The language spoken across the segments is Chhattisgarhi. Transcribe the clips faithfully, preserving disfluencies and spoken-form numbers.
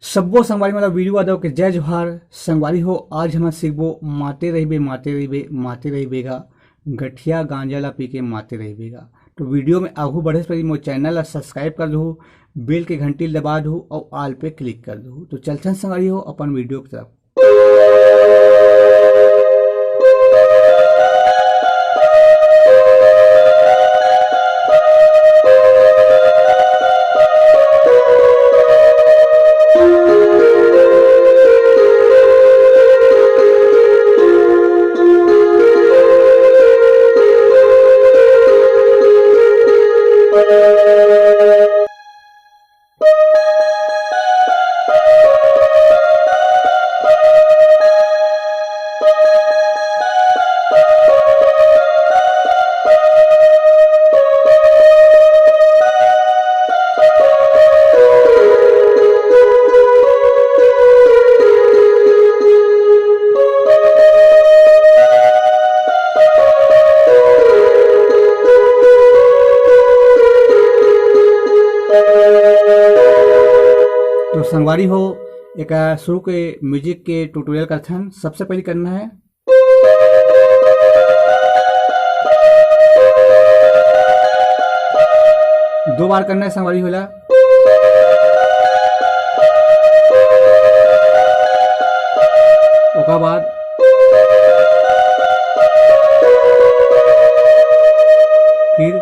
सब्बो संगवारी मन ला वीरू यादव के जय जोहार। संगवारी हो, आज हमन सीखबो माते रहिबे, माते रहिबे, माते रहिबे गा, गठिया गांजा ला पी के माते रहिबे गा। तो वीडियो में आगू बढ़े से पहले मोर चैनल ला सब्सक्राइब कर दहू, बेल के घंटी ला दबा दहू और ऑल पे क्लिक कर दहू। तो चलथन संगवारी हो अपन वीडियो की तरफ। तो संगवारी हो, एक शुरू के म्यूजिक के ट्यूटोरियल करथन। सबसे पहले करना है दो बार करना है संगवारी हो ला। ओकर बाद फिर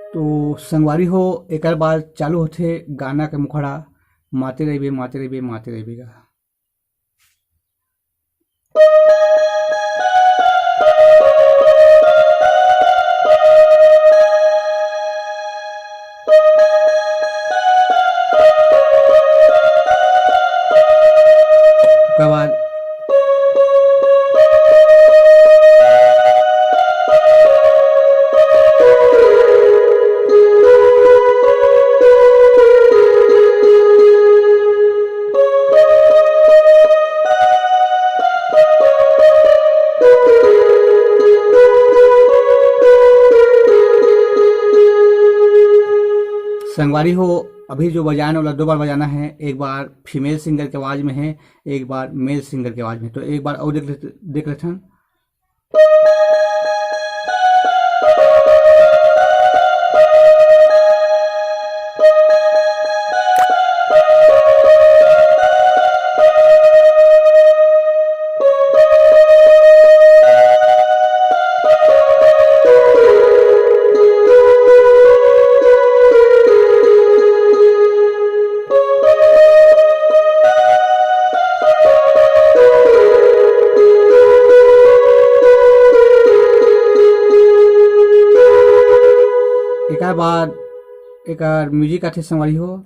तो संगवारी हो, एकर बाद चालू होथे गाना के मुखड़ा, माते रहिबे, माते रहिबे, माते रहिबे गा। ओकर बाद संगवारी हो, अभी जो बजाना वाला दो बार बजाना है, एक बार फीमेल सिंगर के आवाज में है, एक बार मेल सिंगर के आवाज में। तो एक बार और देख लेते, देख लेते हैं। एकर बाद एकर म्यूजिक आथे संगवारी हो।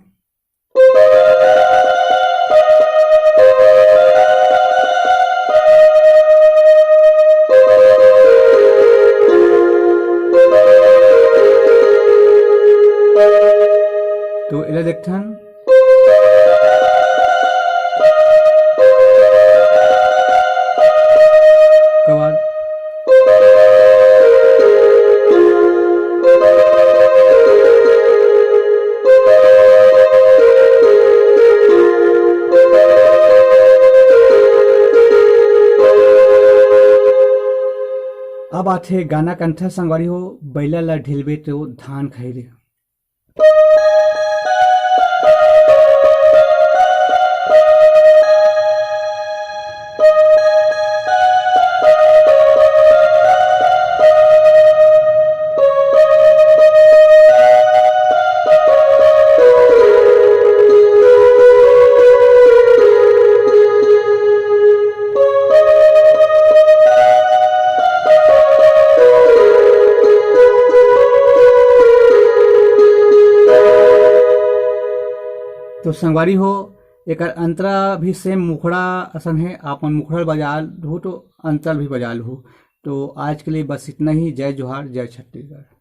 तो एला देखथन। कमाल। अब आथे गाना कंठा संगवारी हो, बैला ला ढिलबे तो धान खाई रे। तो संगवारी हो, एकर अंतरा भी सेम मुखड़ा असन है। आपन मुखड़ा बजा लहू तो अंतरा भी बजा लहू। तो आज के लिए बस इतना ही। जय जोहार, जय छत्तीसगढ़।